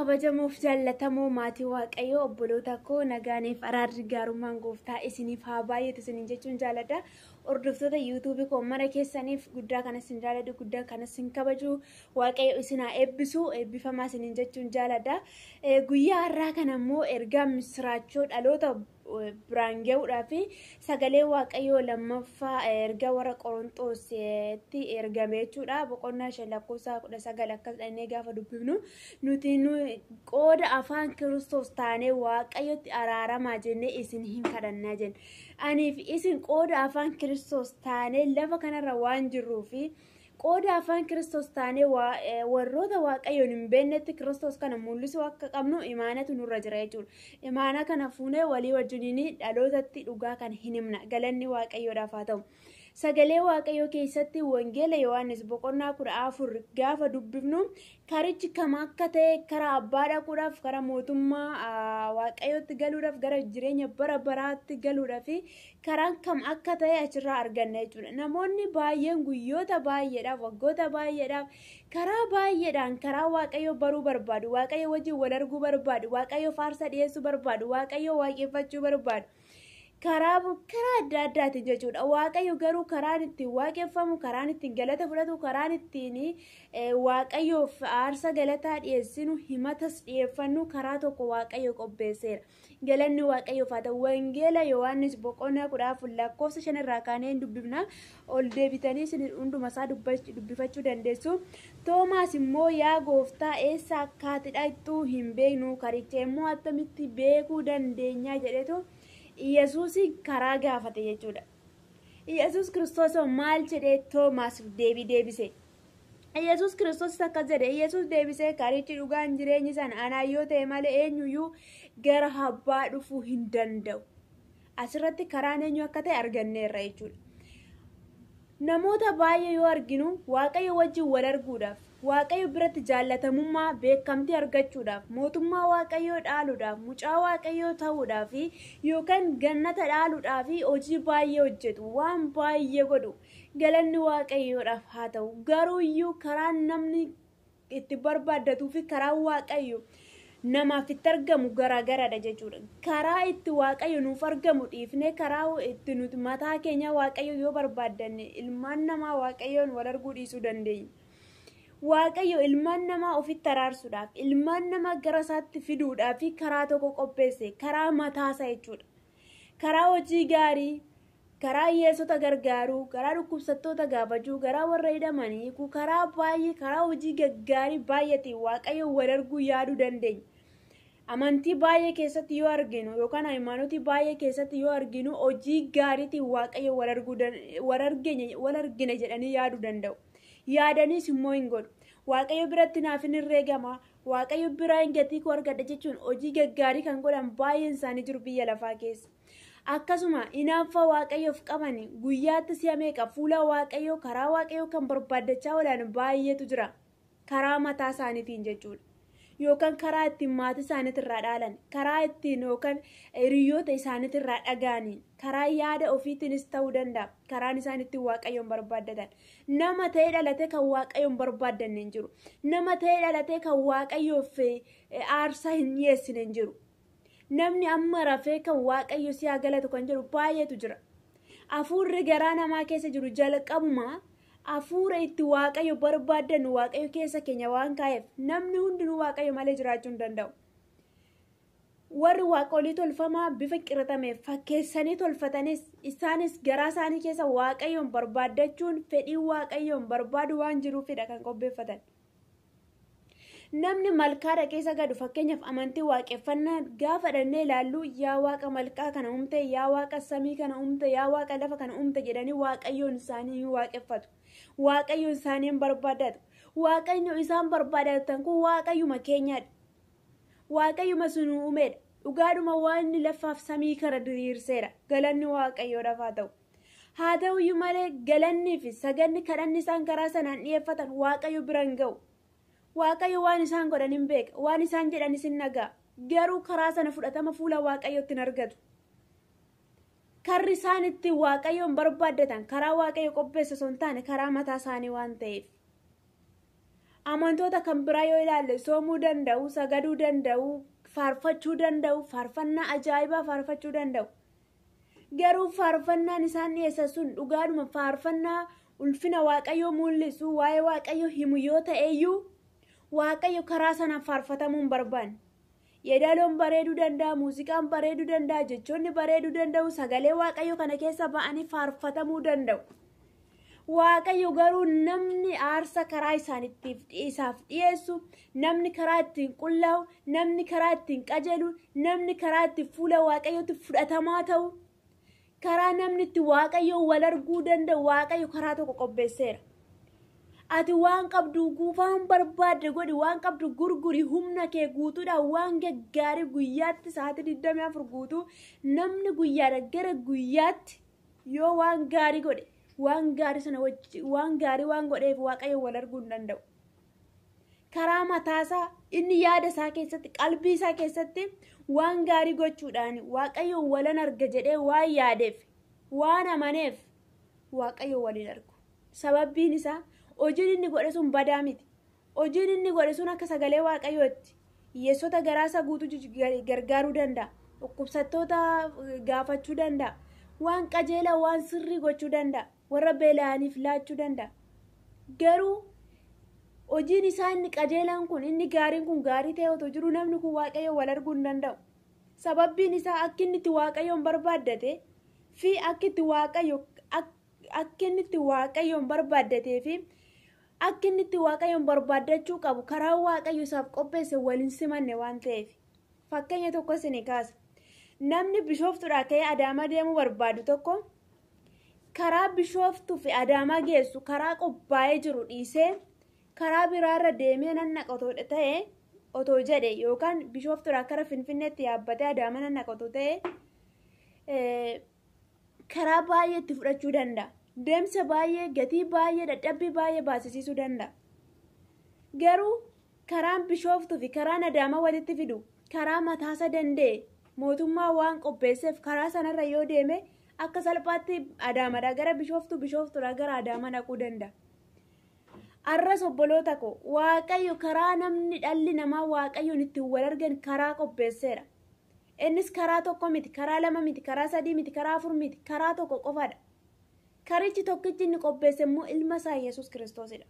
Kabajamoof jaallatamoo maatii Waaqayyoo, obboloota koo, nagaaniif araarri gaarummaan gooftaa isiniif haa baay'atu isiniin jechuun jaalladha. Hordoftoota yuutuubii koo mana keessaniif guddaa kanas isin jaalladhu, guddaa kanas isin kabaju, Waaqayyo isin haa eebbisu, eebbifamaa isiniin jechuun jaalladha. Guyyaa har'aa kana immoo ergaa misiraachoo dhaloota biraan gahuudhaaf sagalee Waaqayyoo lammaffaa ergaa warra Qorontoositti ergame jechuudha. Boqonnaa 5 lakkoofsa 19 akkas dhannee gaafa dubbifnu, nuti qooda afaan Kiristoos taanee Waaqayyotti araaramaa jennee isin hin kadhannaa jenna. Aniif isin qooda afaan Kiristoos taanee lafa kanarra waan jirruufi, qooda afaan Kiristoos taanee warroota Waaqayyoon hin beeknetti Kiristoos kana mul'isuu akka qabnu imaanatu nurra jira jechuudha. Imaana kana fuunee walii wajjiniin dhalootatti dhugaa kana hin himna. Galanni Waaqayyoodhaaf haa ta'u. Sagalee Waaqayyoo keessatti Wangeela Yohaannis boqonnaa 14 gaafa dubbifnu, karichi kam akka ta'e, karaa abbaa dhaquudhaaf, karaa mootummaa Waaqayyootti galuudhaaf, gara jireenya bara baraatti galuudhaaf karaan kam akka ta'e achirraa arganna jechuudha. Namoonni baay'een guyyoota baay'eedhaaf, waggoota baay'eedhaaf, karaa baay'eedhaan karaa Waaqayyoo baruu barbaadu, Waaqayyo wajjin wal arguu barbaadu, Waaqayyo faarsa dhiyeessuu barbaadu, Waaqayyo waaqeffachuu barbaadu. Karaa adda addaatiin jechuudha. Waaqayyo garuu karaan ittiin waaqeffamu, karaan ittiin galata fudhatu, karaan ittiin Waaqayyoof aarsa galataa dhiyeessinu, himatas dhiyeeffannu karaa tokko Waaqayyo qopheesseera. Galanni Waaqayyoof haa ta'u. Wangeela Yohaannis boqonnaa 14 lakkoofsa 5 irraa kaanee hin dubbifna. Ol deebitanii isin hunduma isaa dubbifachuu dandeessu. Toomaas immoo, yaa gooftaa, eessa akka ati dhaqxu hin beeknu, karicha immoo attamitti beekuu dandeenya jedhetu Yesuus karaa gaafate jechuudha. Yesuus Kiristoos maal jedhee Toomaas deebii deebise? Yesuus Kiristoos akkas jedhe. Yesuus deebisee, karichi, dhugaan, jireenyi sana anaan yoo ta'e malee eenyuyyuu gara abbaa dhufuu hin danda'u. Asirratti karaan eenyu akka ta'e arganneerra jechuudha. Namoota baay'ee yoo arginu, Waaqayyo wajjin wal arguudhaaf, Waaqayyo biratti jaallatamummaa, beekamtii argachuudhaaf, mootummaa Waaqayyoo dhaaluudhaaf, mucaa Waaqayyoo ta'uudhaaf yookaan gannata dhaaluudhaaf hojii baay'ee hojjetu, waan baay'ee godhu. Galanni Waaqayyoodhaaf haa ta'u. Garuu iyyuu karaan namni itti barbaaddatuu fi karaan Waaqayyo namaaf itti argamu garaagaradha jechuudha. Karaa itti Waaqayyo nuuf argamu dhiifnee karaa itti nuti mataa keenya Waaqayyo yoo barbaaddanne, ilmaan namaa Waaqayyoon wal arguu dhiisuu dandeenya. Waaqayyo ilmaan namaa ofitti araarsuudhaaf, ilmaan namaa gara isaatti fiduudhaaf karaa tokko qopheesse, karaa mataasaa jechuudha. Karaa hojii gaarii, karaa hiyyeessota gargaaruu, karaa dhukkubsattoota gaafachuu, karaa warra hidhamanii hiikuu, karaa baay'ee, karaa hojii gaggaarii baay'eetiin Waaqayyo wal arguu yaaduu dandeenya. Amantii baay'ee keessatti yoo arginu yookaan hayimaanotii baay'ee keessatti yoo arginu, hojii gaariitiin Waaqayyo wal argina jedhanii yaaduu danda'u. Yaadaniis immoo hin godhu. Waaqayyo biratti naaf hin herreegama, Waaqayyo biraa hin gatii koo argadha jechuun hojii gaggaarii kan godhan baay'een isaanii jiru biyya lafaa keessa. Akkasuma hinaaffaa Waaqayyoof qaban, guyyaatti si'a meeqa fuula Waaqayyoo, karaa Waaqayyoo kan barbaaddachaa oolan baay'eetu jira. Karaa mataa isaaniitiin jechuudha. Yookaan karaa ittiin maatii isaaniitirraa dhaalan, karaa ittiin yookaan hiriyoota isaaniitirraa dhaga'aniin, karaa yaada ofiitiinis ta'uu danda'a. Karaan isaan ittiin Waaqayyoon barbaaddatan. Nama ta'ee dhalatee kan Waaqayyoon barbaaddanne hin jiru. Nama ta'ee dhalatee kan Waaqayyoof aarsaa hin dhiyeessine hin jiru. Namni amma rafee kan Waaqayyo si haa galatu kan jedhu baay'eetu jira. Hafuurri garaa namaa keessa jiru jalqabuma hafuura itti Waaqayyo barbaaddannu Waaqayyo keessa keenya waan kaa'eef, namni hundinuu Waaqayyo malee jiraachuu hin danda'u. Warri waaqolii tolfamaa bifa qiratame fakkeessanii tolfatanis, isaanis garaa isaanii keessa Waaqayyoon barbaaddachuun, fedhii Waaqayyoon barbaadu waan jiruufidha kan qopheeffatan. Namni malkaa dhaqee sagadu, fakkeenyaaf amantii waaqeffannaa gaafa dhannee ilaallu, yaa Waaqa malkaa kana uumte, yaa Waaqa samii kana uumte, yaa Waaqa lafa kana uumte jedhanii Waaqayyoon isaanii hin waaqeffatu. Waaqayyoon isaanii hin barbaaddatu. Waaqayyo isaan barbaadatan kun Waaqayyuma keenyadha. Waaqayyuma sun uumeedha. Dhugaadhuma waan inni lafaaf samii kana diriirseera. Galanni Waaqayyoodhaaf haa ta'u. Haa ta'uyyuu malee, galannii fi saganni kadhanni isaan karaa sanaan dhiyeeffatan Waaqayyo bira hin ga'u. Waaqayyo waan isaan godhan hin beeka. Waan isaan jedhanis hin dhaga'a. Garuu karaa sana fudhatama fuula Waaqayyootti hin argatu. Karri isaan itti Waaqayyoon barbaaddatan karaa Waaqayyo qopheesse osoo hin taane karaa mataa isaanii waan ta'eef. Amantoota kan biraa yoo ilaalle soomuu danda'u, sagaduu danda'u, faarfachuu danda'u, faarfannaa ajaa'ibaa faarfachuu danda'u. Garuu faarfannaan isaan dhiyeessan sun dhugaadhuma faarfannaa ulfina Waaqayyoo mul'isu, waa'ee Waaqayyoo himu yoo ta'eyyuu Waaqayyo karaa sanaan faarfatamuu hin barbaanne. Yeedaloon bareeduu danda'a, muuziqaan bareeduu danda'a, jechoonni bareeduu danda'u, sagalee Waaqayyoo kana keessa ba'anii faarfatamuu danda'u. Waaqayyo garuu namni aarsa karaa isaaf dhiyeessu, namni karaa ittiin qullaa'u, namni karaa ittiin qajeelu, namni karaa ittiin fuula Waaqayyootti fudhatamaa ta'u, karaa namni itti Waaqayyo wal arguu danda'u Waaqayyo karaa tokko qopheesseera. Ati waan qabdu waan barbaadde godhi, waan qabdu gurguri, humna kee guutuudhaan waan gaggaarii guyyaatti sa'aatii 24 guutuu namni guyyaadha gara guyyaatti yoo waan gaarii godhe, waan gaarii sana waan gaarii waan godheef Waaqayyo wal arguu hin danda'u. Karaa mataasaa inni yaada isaa keessatti, qalbii isaa keessatti waan gaarii gochuudhaan Waaqayyo walan arga jedhee waan yaadeef, waan amaneef Waaqayyo waliin argu. Sababbiin isaa hojiin inni godhe sun badaa miti. Hojiin inni godhe sun akka sagalee Waaqayyootti hiyyeessota garaasaa guutuu gargaaruu danda'a. Dhukkubsattoota gaafachuu danda'a. Waan qajeelaa waan sirrii gochuu danda'a. Warra beela'aniif laachuu danda'a. Garuu hojiin isaa inni qajeelaan kun, inni gaariin kun gaarii ta'e otoo jiru namni kun Waaqayyo wal arguu hin danda'u. Sababbiin isaa akka inni itti Waaqayyoon barbaaddate fi akka itti Waaqayyo akka inni itti Waaqayyoon barbaaddatee fi akka inni itti Waaqayyoon barbaaddachuu qabu karaa Waaqayyo isaaf qopheesse waliin simanne waan ta'eef. Fakkeenya tokko isinii kaasa. Namni Bishooftuudhaa ka'ee Adaamaa deemuu barbaadu tokko karaa Bishooftuu fi Adaamaa geessu karaa qophaa'ee jiru dhiisee karaa biraarra deemee nan naqa otoo ta'e otoo jedhe, yookaan Bishooftuudhaa kara Finfinneetti yaabbatee Adaamaa nan naqa otoo ta'e karaa baay'ee itti fudhachuu danda'a. Deemsa baay'ee, gatii baay'ee, dadhabbii baay'ee baasisiisuu danda'a. Garuu karaan Bishooftuu fi karaan Adaamaa walitti fidu karaa mataasa danda'e mootummaa waan qopheesseef karaa sanarra yoo deeme akka salphaatti Adaamaadhaa gara Bishooftuu, Bishooftuudhaa gara Adaamaa dhaquu danda'a. Arras obboloota ko, Waaqayyo karaa namni dhalli namaa Waaqayyoon ittiin wal argan karaa qopheesseera. Innis karaa tokko miti, karaa lama miti, karaa sadii miti, karaa afur miti, karaa tokko qofaadha. Karichi tokkichi inni qopheesse immoo ilma isaa Yesuus Kiristoosidha.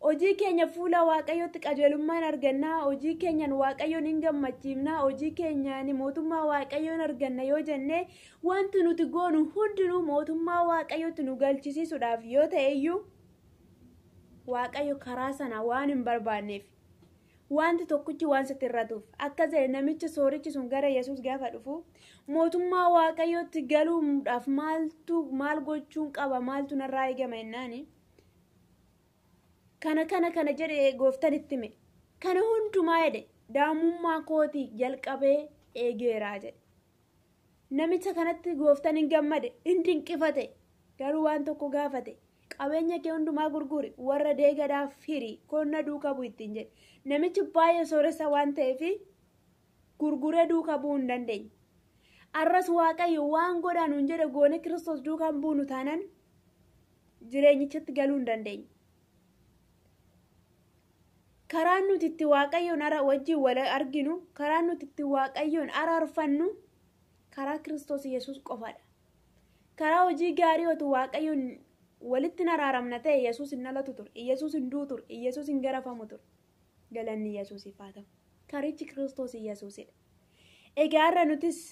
Hojii keenya fuula Waaqayyootti qajeelummaan argannaa, hojii keenyaan Waaqayyoon hin gammachiifnaa, hojii keenyaan mootummaa Waaqayyoon arganna yoo jennee wanti nuti goonu hundinuu mootummaa Waaqayyootti nu galchisiisuudhaaf yoo ta'e iyyuu Waaqayyo karaa sana waan hin barbaanneef wanti tokkichi waan sitti irratuuf akka jedhe namicha soorichi sun gara Yesuus gaafa dhufu mootummaa Waaqayyootti galuudhaaf maaltu maal gochuun qaba, maaltu narraa eegama jennaani kana kana kana jedhe gooftaan itti hime. Kana hundumaa jedhe daa'imummaa kootii jalqabee eegeeraa jedhe. Namicha kanatti gooftaan hin gammade, hin dinqifate, garuu waan tokko gaafate. Qabeenya kee hundumaa gurguri, warra deegadaaf hiri, konna duukaa bu'i ittiin jedhe. Namichi baay'ee sooressa waan ta'eef gurguree duukaa bu'uu hin dandeenye. Arras Waaqayyo waan godhaa nuun jedhe goone Kiristoos duukaan buunu taanaan jireenyichatti galuu hin dandeenye. Karaan nuti itti Waaqayyoon wajjin wal arginu, karaan nuti itti Waaqayyoon araarfannu karaa Kiristoos Yesuus qofaadha. Karaa hojii gaarii otoo Waaqayyoon walitti hin araaramna ta'e Yesuus hin dhalatu ture, Yesuus hin du'u ture, Yesuus hin garafamu ture. Galanni Yesuusiif haa ta'u. Karichi Kiristoos Yesuusidha. Egaa har'a nutis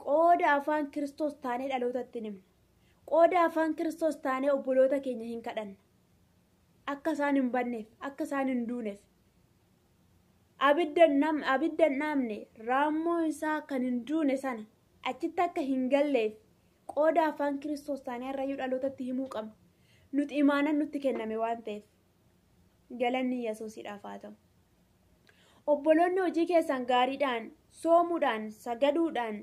qooda afaan Kiristoos taanee dhalootatti himna. Qooda afaan Kiristoos taanee obboloota keenya hin kadhanna. Akka isaan hin badneef, akka isaan hin duuneef. Abidda hin dhaamne, raammoo isaa kan hin duune sana achitti akka hin galleef qooda afaan Kiristoos taanee har'ayyuu dhalootatti himuu qabna. Nuti imaanan nutti kenname waan ta'eef galanni Yesuusidhaaf haa ta'u. Obboloonni hojii keessan gaariidhaan, soomuudhaan, sagaduudhaan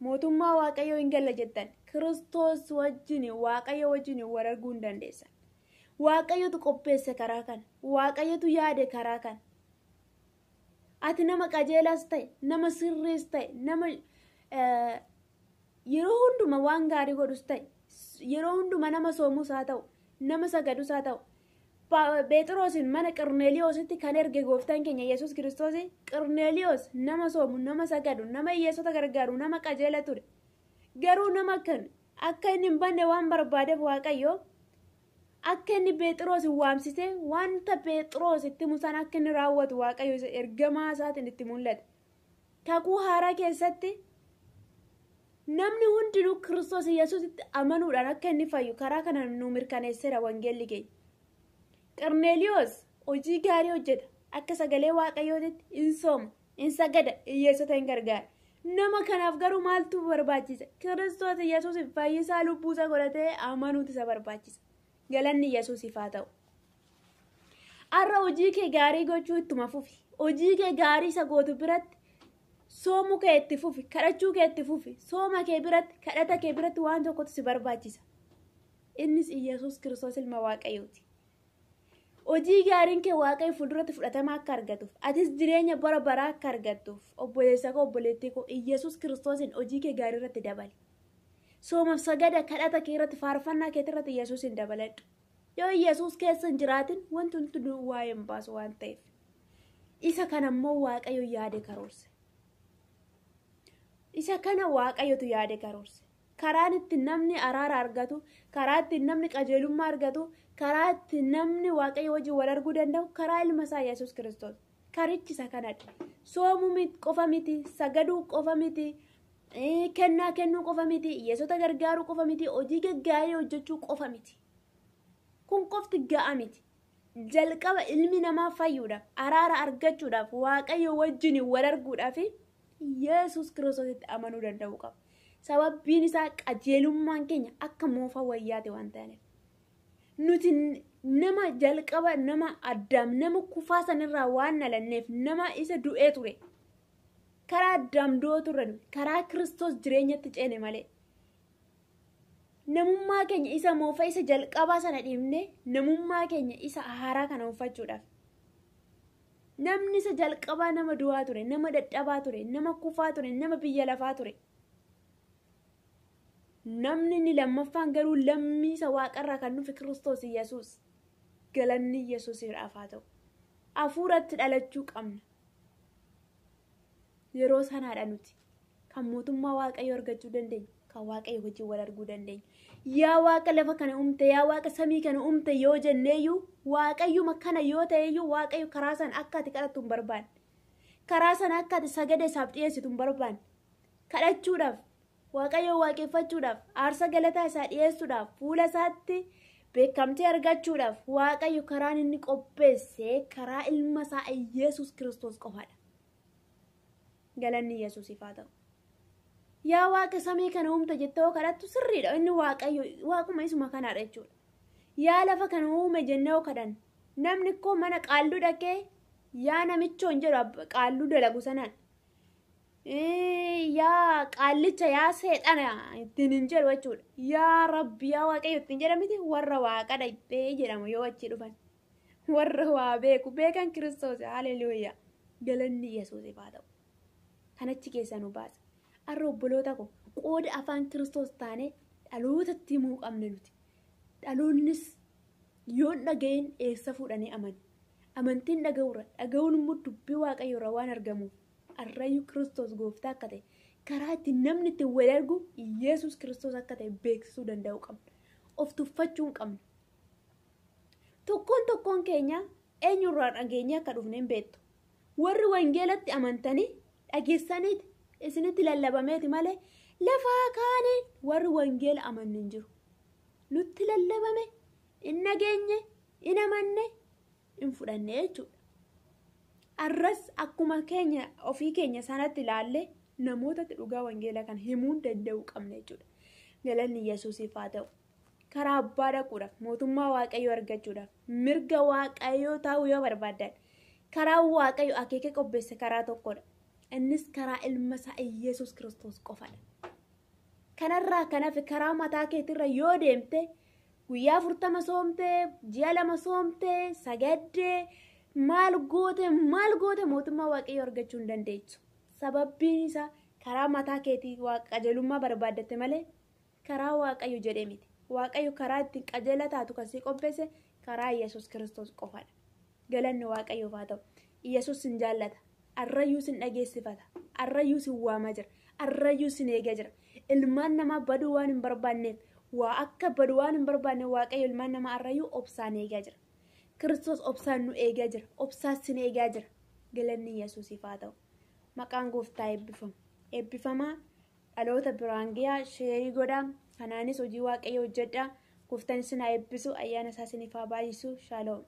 mootummaa Waaqayyoo hin galla jettan Kiristoos wajjin, Waaqayyo wajjin wal arguu hin dandeessan. Waaqayyotu qopheesse karaa kana. Waaqayyotu yaade karaa kana. Ati nama qajeelaas ta'e, nama sirriis ta'e, nama yeroo hunduma waan gaarii godhus ta'e, yeroo hunduma nama soomus haa ta'u, nama sagadus haa ta'u, Phexrosin mana Qorneeliyoositti kan erge gooftaan keenya Yesuus Kiristoos. Qorneeliyoos nama soomu, nama sagadu, nama hiyyeessota gargaaru, nama qajeela ture. Garuu nama kan akka inni hin banne waan barbaadeef Waaqayyo akka inni Phexros waamsise, wanta Phexros itti musaan akka inni raawwatu Waaqayyo ergamaa isaatiin itti mul'ate. Kakuu haaraa keessatti namni hundinuu Kiristoos Yesuusitti amanuudhaan akka inni fayyu karaa kana nu mirkaneesseera wangeelli keenya. Qorneeliyoos hojii gaarii hojjeta. Akka sagalee Waaqayyootitti hin sooma, hin sagada, hiyyeessota hin gargaara. Nama kanaaf garuu maaltu barbaachisa? Kiristoos Yesuus fayyisaa lubbuusaa godhatee amanuutu isa barbaachisa. Galanni Yesuusiif haa ta'u. Har'a hojii kee gaarii gochuu ittuma fufi. Hojii kee gaarii isa gootu biratti soomuu kee itti fufi, kadhachuu kee itti fufi. Sooma kee biratti, kadhata kee biratti waan tokkotu si barbaachisa. Innis Yesuus Kiristoos ilma Waaqayyooti. Hojii gaariin kee Waaqayyo fuulduratti fudhatama akka argatuuf, atis jireenya bara baraa akka argattuuf, obboleessa koo, obboleettii koo, Yesuus Kiristoosiin hojii kee gaarii irratti dabali. Soomaaf sagada, kadhata kee irratti, faarfannaa kee irratti Yesuusin dabaladhu. Yoo Yesuus keessa hin jiraatin wanti hundinuu waa'ee hin baasu waan ta'eef. Isa kana immoo Waaqayyo yaade karoorse. Isa kana Waaqayyotu yaade karoorse. Karaan itti namni araara argatu, karaa itti namni qajeelummaa argatu, karaa itti namni Waaqayyo wajjin wal arguu danda'u karaa ilma isaa Yesuus Kiristoos. Karichi isa kanadha. Soomuu qofa miti, sagaduu qofa miti, kennaa kennuu qofa miti, hiyyeessota gargaaruu qofa miti, hojii gaggaarii hojjechuu qofa miti. Kun qofti ga'a miti. Jalqaba ilmi namaa fayyuudhaaf, araara argachuudhaaf, Waaqayyo wajjin wal arguudhaaf Yesuus Kiristoositti amanuu danda'uu qaba. Sababbiin isaa qajeelummaan keenya akka moofa wayyaate waan ta'aniif. Nuti nama jalqaba nama Addaam nama kufaa sanirraa waan dhalanneef nama isa du'ee ture. Karaa Addaam du'oo turre, karaa Kiristoos jireenyatti ceene malee. Namummaa keenya isa moofa isa jalqabaa sana dhiibnee namummaa keenya isa haaraa kana uffachuudhaaf. Namni isa jalqabaa nama du'aa ture, nama dadhabaa ture, nama kufaa ture, nama biyya lafaa ture. Namni inni lammaffaan garuu lammii isa waaqarraa kan dhufe Kiristoos Yesuus. Galanni Yesuusiidhaaf haa ta'u. Hafuuratti dhalachuu qabna. Yeroo sanaadha nuti kan mootummaa Waaqayyoo argachuu dandeenyu, kan Waaqayyo wajjin wal arguu dandeenyu. Yaa Waaqa lafa kana uumte, yaa Waaqa samii kana uumte yoo jenneeyyuu, Waaqayyuma kana yoo ta'eyyuu Waaqayyo karaa sana akka ati kadhattu hin barbaanne. Karaa sana akka ati sagada isaaf dhiyeessitu hin barbaanne. Kadhachuudhaaf, Waaqayyo waaqeffachuudhaaf, aarsa galataa isaa dhiyeessuudhaaf, fuula isaatti beekamtii argachuudhaaf Waaqayyo karaan inni qopheesse karaa ilma isaa Yesuus Kiristoos qofaadha. Galanni Yesuusiif haa ta'u. Yaa Waaqa samii kana uumte jettee yoo kadhattu sirriidha. Inni Waaqayyo waaquma isuma kanaadha jechuudha. Yaa lafa kana uume jennee yoo kadhanne, namni koo mana qaalluu dhaqee yaa namichoon jedhu qaalluu dalagu sanaan, yaa qaallicha, yaa seexana ittiin hin jedhu jechuudha. Yaa Rabbi, yaa Waaqayyo ittiin jedhamiti warra waaqa dhaqxee jedhamu yoo achi dhufan. Warra waa beeku beekan Kiristoos. Haleluuyaa. Galanni Yesuusiif haa ta'u. Kanachi keessa nu baasa. Har'a obboloota koo, qooda afaan Kiristoos taanee dhalootatti himuu qabna nuti. Dhaloonnis yoon dhaga'een eessa fuudhanii amanu? Amantiin dhaga'uurra, dhaga'uun immoo dubbii Waaqayyoorra waan argamuuf har'ayyuu Kiristoos gooftaa akka ta'e, karaa ittiin namni ittiin wal argu Yesuus Kiristoos akka ta'e beeksisuu danda'uu qabna. Of tuffachuu hin qabnu. Tokkoon tokkoon keenya eenyurraa dhageenyee akka dhufne hin beektu. Warri wangeelatti amantanii dhageessaniiti isinitti lallabameeti malee lafaa kaanii warri wangeela amanne hin jiru. Nutti lallabame, hin dhageenye, hin amanne, hin fudhanne jechuudha. Arras akkuma keenya ofii keenya sanatti ilaalle namootatti dhugaa wangeela kana himuu danda'uu qabna jechuudha. Galanni Yesuusiif haa ta'u. Karaa abbaa dhaquudhaaf, mootummaa Waaqayyoo argachuudhaaf, mirga Waaqayyoo taa'uu yoo barbaaddan, karaa Waaqayyo akeeka qopheesse karaa tokkodha. Innis karaa ilma isaa Yesuus Kiristoos qofadha. Kanarraa kan hafe karaa mataa keetirra yoo deemte, guyyaa 40 soomtee, ji'a 2 soomtee, sagaddee, maal goote mootummaa Waaqayyoo argachuu hin dandeessu. Sababbiin isaa karaa mataa keetii qajeelummaa barbaaddatte malee karaa Waaqayyo jedhee miti. Waaqayyo karaa ittiin qajeela taatu kan si qopheesse Karaa Yesuus Kiristoos qofadha. Galanni Waaqayyoof haa ta'u. Yesuus sin jaallata. Arrayyuu sin dhageessifata. Arrayyuu sin waamaa jira. Arrayyuu sin eegaa jira. Ilmaan namaa baduu waan hin barbaanneef, waa akka badu waan hin barbaanneef Waaqayyo ilmaan namaa arrayyuu obsaan eegaa jira. Kiristoos obsaan nu eegaa jira. Obsaan sin eegaa jira. Galanni Yesuusiif haa ta'u. Maqaan gooftaa eebbifamu. Eebbifamaa dhaloota biraan gahaa share godhaa. Kanaanis hojii Waaqayyoo hojjedhaa. Gooftaan isin haa eebbisu. Ayyaana isaa isiniif haa baay'isu. Shaaloom.